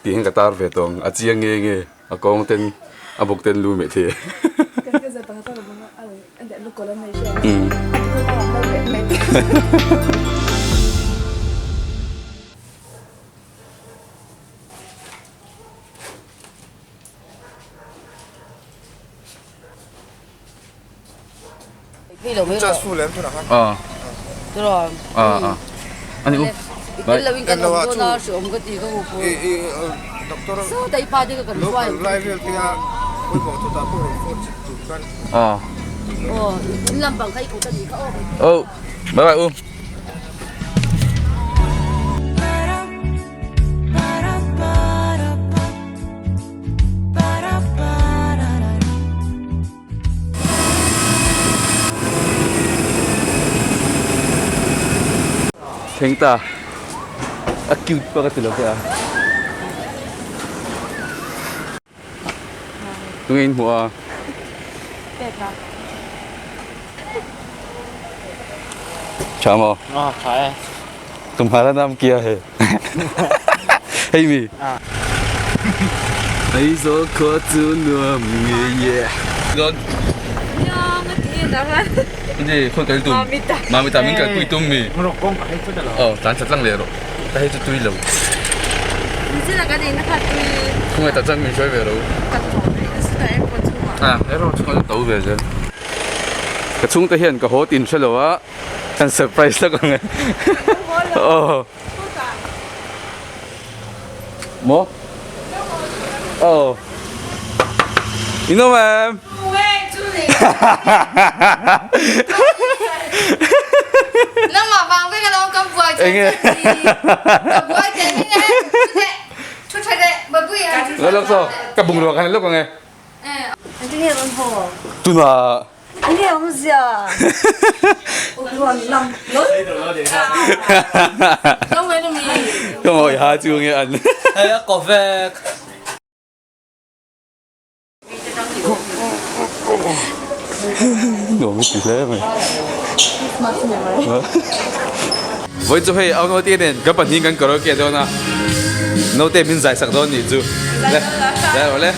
Tih hian ka tar ve tawh ang, a chiang nge nge a kawng ten a bawk ten lu meh thei. Bye bye u. Thleng ta a cute pawh ka ti lo ve a tunge in hmuh a tha maw tumhara naam kia he hei mi Aizawl khua chu nuam ngei e. Enge khawi kal tum? Mamita min kalpui tum mi? Aw tlan tha tlang leh rawh ka hei chu tui lo. Khawngaih tak chuan min hruai ve ro. Airport chhungah chu to ve zel. Ka chhungte hian ka haw tin hre lo a. Kan surprise lawk ang e. Aw. Maw? Aw. In awm em? Nangmah vang vek alawm kan buai che Enge? Ka buai che ni e. Thu tha leh Babui an thu tha. Lawk saw ka bungrua khan lawk ang e. Engtin nge rawn haw? Tunah Enge awmzia? Ruan lam Ka ngawi ha chu nge an. Hei a ko vek. Nuam i ti hle mai. Vawi chu hei au naute nen kan pahnih kan karaoke dawn a. Naute min zai sak dawn nih chu. Le, zai rawh le.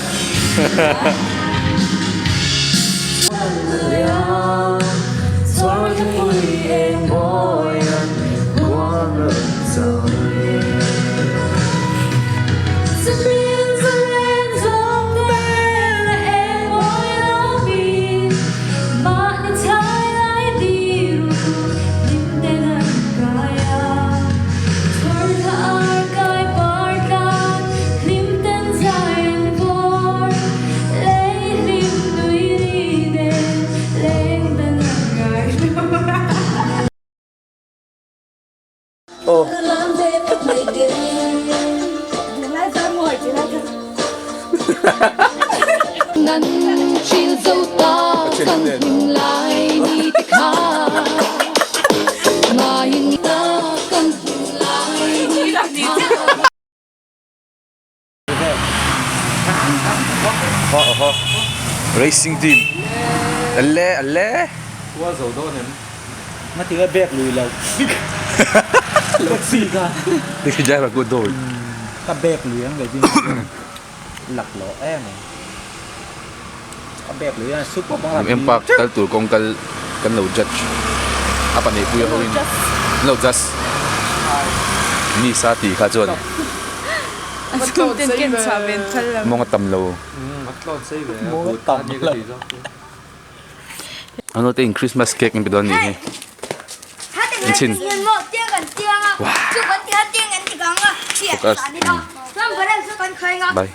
Racing team alle alle Ua zo dawn em? Nga ti nge bag lui lo. Taxi kha. Taxi driver ku dawi. Ka bag lui ang leh din lak lo em. Ka bag lui a super bang la. Em park kal tur kawng kal kan lo judge. A pahnih pui a ho in. Lo just. Mi sa ti kha chuan. Mawng a tam lo. Mawng a tam lo. Ano te in Christmas cake an pe dawn nih hi. An chhin. Focus. Bye.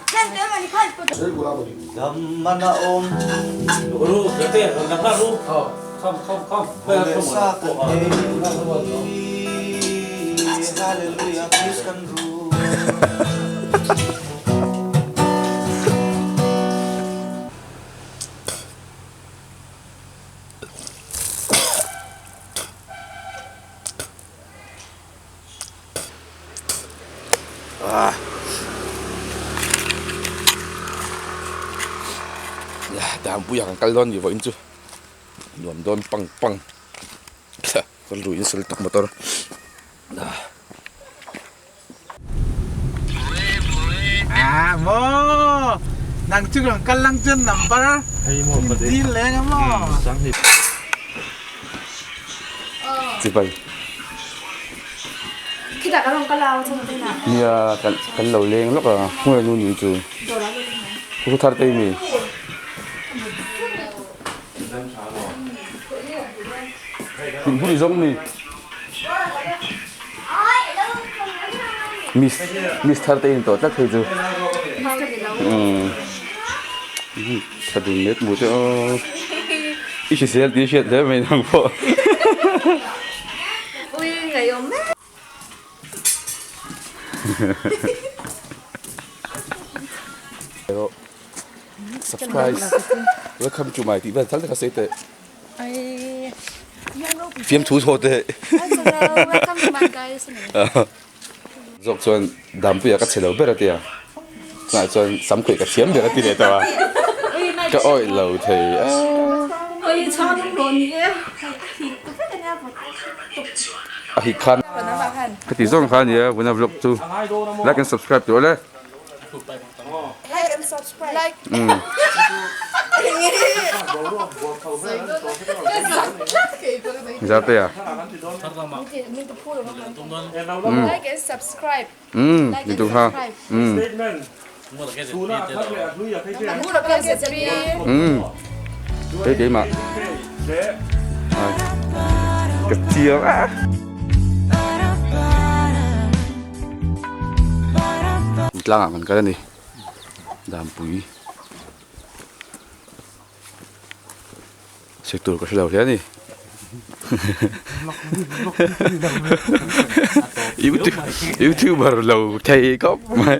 Dangpuia kan kal dawn ni vawiin chu nuam dawn pang pang kan lui in sel tuk motor. Ah maw nang chu kan kal lang chuan number in dil leng a maw. Chibai. Nia kan kan lo leng lawk a hmuh nu ni chu. Thu thar te mi. Tin hmun zawng mi. Miss miss thar te in tawh tlat hei chu. Umm tha dun let mu te aw. I hrisel tih i hriat hle mai nang pawh. Ui ngaihawm mek. Surprise welcome to my tih vel thal te kha sawi teh. Fiamthu thaw teh. Welcome to my guys. Zawk chuan Dampuia ka chhe lo ber a tia. Chungah chuan sam khawih ka thiam ber a ti leh tawh a. Ka awih lo thei a. A hik khan. Ka ti zawng kha a nia vuna vlog chu. Like and subscribe tur le. Like and subscribe. Like. Zarte a. Like and subscribe. Um, ni tu ha. Um. Um. Thế thế mà. Cái chiếc á. Tlangah kan kal a ni Dampui sawi tur ka hre lo hle a ni Youtuber lo thei khawp mai.